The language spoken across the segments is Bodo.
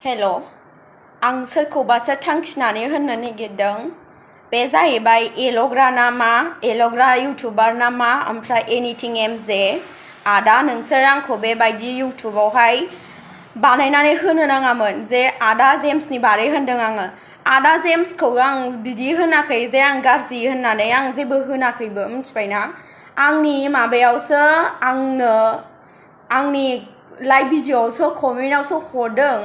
हेल' आं सोरखौबासो थांखिनानै होननो नागिरदों बे जाहैबाय एल'ग्रा नामा एल'ग्रा इउटुबार नामा ओमफ्राय एनिथिं एमजे आदा नोंसोर आंखौ बेबायदि इउटुबावहाय बानायनानै होनो नाङामोन जे आदा जेम्सनि बारै होनदों आङो आदा जेम्सखौ आं बिदि होनाखै जे आं गाज्रि होननानै आं जेबो होनाखैबो मिथिबायना आंनि माबायावसो आंनो आंनि लाइभ भिडिअ'आवसो कमेन्टआवसो हरदों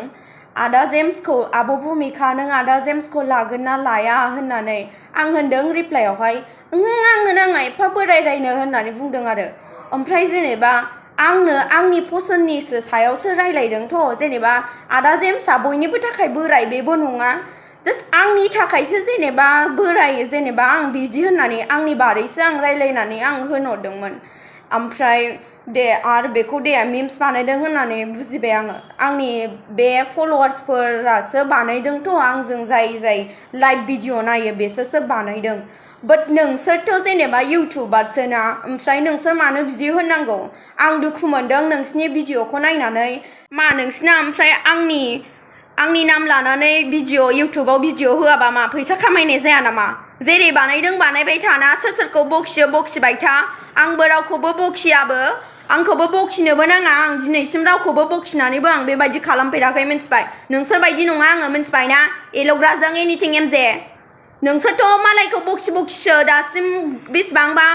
आदा जेम्सखौ आब' भुमिका नों आदा जेम्सखौ लागोन ना लाया होननानै आं होनदों रिप्लाइआवहाय आंनो नाङा एफा बोरायरायनो होननानै बुंदों आरो ओमफ्राय जेनेबा आंनो आंनि पसन्दनिसो सायावसो रायलायदोंथ' जेनेबा आदा जेम्सआ बयनिबो थाखाय बोराय बेबो नङा जास्ट आंनि थाखायसो जेनेबा बोराय जेनेबा आं बिदि होननानै आंनि बारैसो आं रायलायनानै आं होनहरदोंमोन ओमफ्राय दे आरो बेखौ दे मिम्स बानायदों होननानै बुजिबाय आङो आंनि बे फल'वार्सफोरासो बानायदोंथ' आंजों जाय लाइभ भिडिअ नायो बेसोरसो बानायदों बाट नोंसोरथ' जेनेबा इउटुबारसो ना ओमफ्राय नोंसोर मानो बिदि होननांगौ आं दुखु मोनदों नोंसिनि भिडिअखौ नायनानै मा नोंसिना ओमफ्राय आंनि नाम लानानै भिडिअ इउटुबाव भिडिअ होआबा मा फैसा खामायनाय जाया नामा जेरै बानायदों बानायबाय थाना सोर सोरखौ बखियो बखिबाय था आंबो रावखौबो बखियाबो आंखौबो बखिनोबो नाङा आं दिनैसिम रावखौबो बखिनानैबो आं बेबायदि खालामफेराखै मिन्थिबाय नोंसोर बायदि नङा आङो मिन्थिबाय ना एल'ग्राजों एनिथिं एमजे नोंसोरथ' मालायखौ बखिसो दासिम बेसेबांबा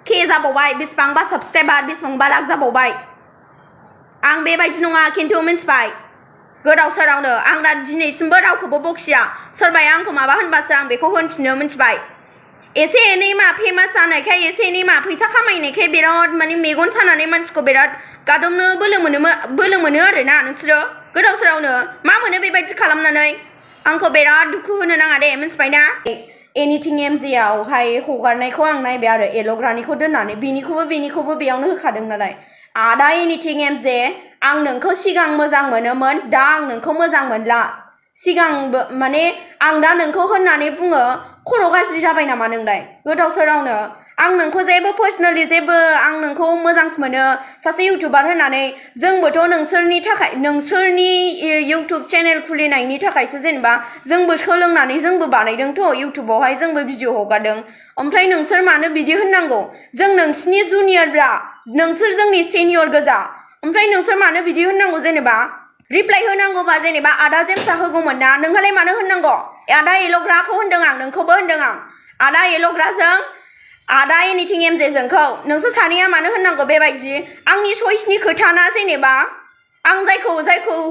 के जाबावबाय बेसेबांबा साबसक्राइबार बेसेबांबा लाख जाबावबाय आं बेबायदि नङा खिन्थु मिन्थिबाय गोदाव सोरावनो आं दा दिनैसिमबो रावखौबो बखिया सोरबाया आंखौ माबा होनबासो आं बेखौ होनफिनो मिन्थिबाय एसे एनै मा फेमास जानायखाय एसे एनै मा फैसा खामायनायखाय बिराद माने मेगन सानानै मानसिखौ बिराद गादबनो बोलो मोनो आरोना नोंसोरो गोदाव सोरावनो मा मोनो बेबायदि खालामनानै आंखौ बिराद दुखु होनो नाङा दे मिन्थिबायना एनिथिं एमजेआवहाय हगारनायखौ आं नायबाय आरो एल'ग्रानिखौ दोननानै बेनिखौबो बेयावनो होखादों नालाय आदा एनिथिं एमजे आं नोंखौ सिगां मोजां मोनोमोन दा आं नोंखौ मोजां मोनला सिगांबो माने आं दा नोंखौ होननानै बुङो खर' गाज्रि जाबाय नामा नोंलाय गोदाव सोरावनो आं नोंखौ जेबो पार्सनेलि जेबो आं नोंखौ मोजांसो मोनो सासे इउटुबार होननानै जोंबोथ' नोंसोरनि थाखाय नोंसोरनि इउटुब चेनेल खुलिनायनि थाखायसो जेनेबा जोंबो सोलोंनानै जोंबो बानायदोंथ' इउटुबावहाय जोंबो भिडिअ हगारदों ओमफ्राय नोंसोर मानो बिदि होननांगौ जों नोंसिनि जुनियरब्रा नोंसोर जोंनि सिनियर गोजा ओमफ्राय नोंसोर मानो बिदि होननांगौ जेनेबा रिप्लाइ होनांगौबा जेनेबा आदा जेम्सआ होगौमोन ना नोंहालाय मानो होननांगौ आदा एल'ग्राखौ होनदों आं नोंखौबो होनदों आं आदा एल'ग्राजों आदा एनिथिं एमजेजोंखौ नोंसोर सानैया मानो होननांगौ बेबायदि आंनि चइसनि खोथा ना जेनेबा आं जायखौ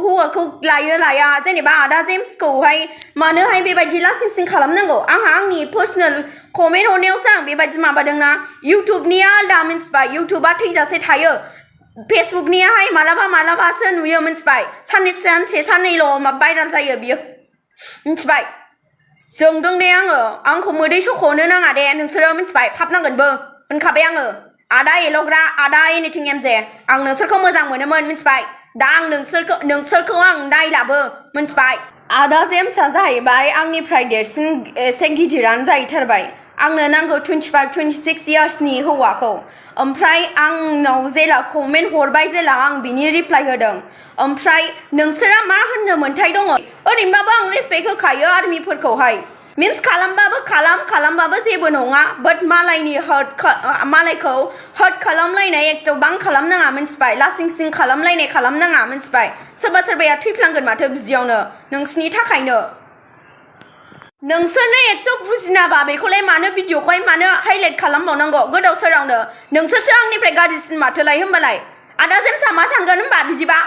हौवाखौ लाया जेनेबा आदा जेम्सखौहाय मानोहाय बेबायदि लासिं सिं खालामनांगौ आंहा आंनि पार्सनेल कमेन्ट हरनायावसो आं बेबायदि माबादोंना इउटुबनिया आलदा मिन्थिबाय इउटुबा थैजासे थायो फेसबुकनियाहाय मालाबासो नुयो मिन्थिबाय सानसे साननैल' भाइराल जायो बियो मिन्थिबाय जोंदों दे आंखौ मोदै सख'नो नाङा दे नोंसोरो मिन्थिबाय फाब नांगोनबो होनखाबाय आङो आदा एल'ग्रा आदा एनिथिं एमजे आं नोंसोरखौ मोजां मोनोमोन मिन्थिबाय दा आं नोंसोरखौ आं नायलाबो मिन्थिबाय आदा जेम्सआ जाहैबाय आंनिफ्राय देरसिन एसे गिदिरानो जाहैथारबाय आंनो नांगौ 25-26 इयार्सनि हौवाखौ ओमफ्राय आंनाव जेला कमेन्ट हरबाय जेला आं बिनि रिप्लाइ होदों ओमफ्राय नोंसोरा मा होननो मोन्थाय दङ ओरैनोबाबो आं रेसपेक्ट होखायो आर्मिफोरखौहाय मिन्स खालामबाबो जेबो नङा बाट मालायखौ हार्ट खालामलायनाय एखदबां खालामनाङा मिन्थिबाय लासिं सिं खालामनाङा मिन्थिबाय सोरबाया थैफ्लांगोन माथो बिदियावनो नोंसिनि थाखायनो नोंसोरनो एथ' बुजिनाबा बेखौलाय मानो भिडिअखौहाय मानो हाइलाइट खालामबावनांगौ गोदाव सोरावनो नोंसोरसो आंनिफ्राय गाज्रिसिन माथोलाय होमबालाय आदा जेम्सआ मा सानगोन होमबा बिदिबा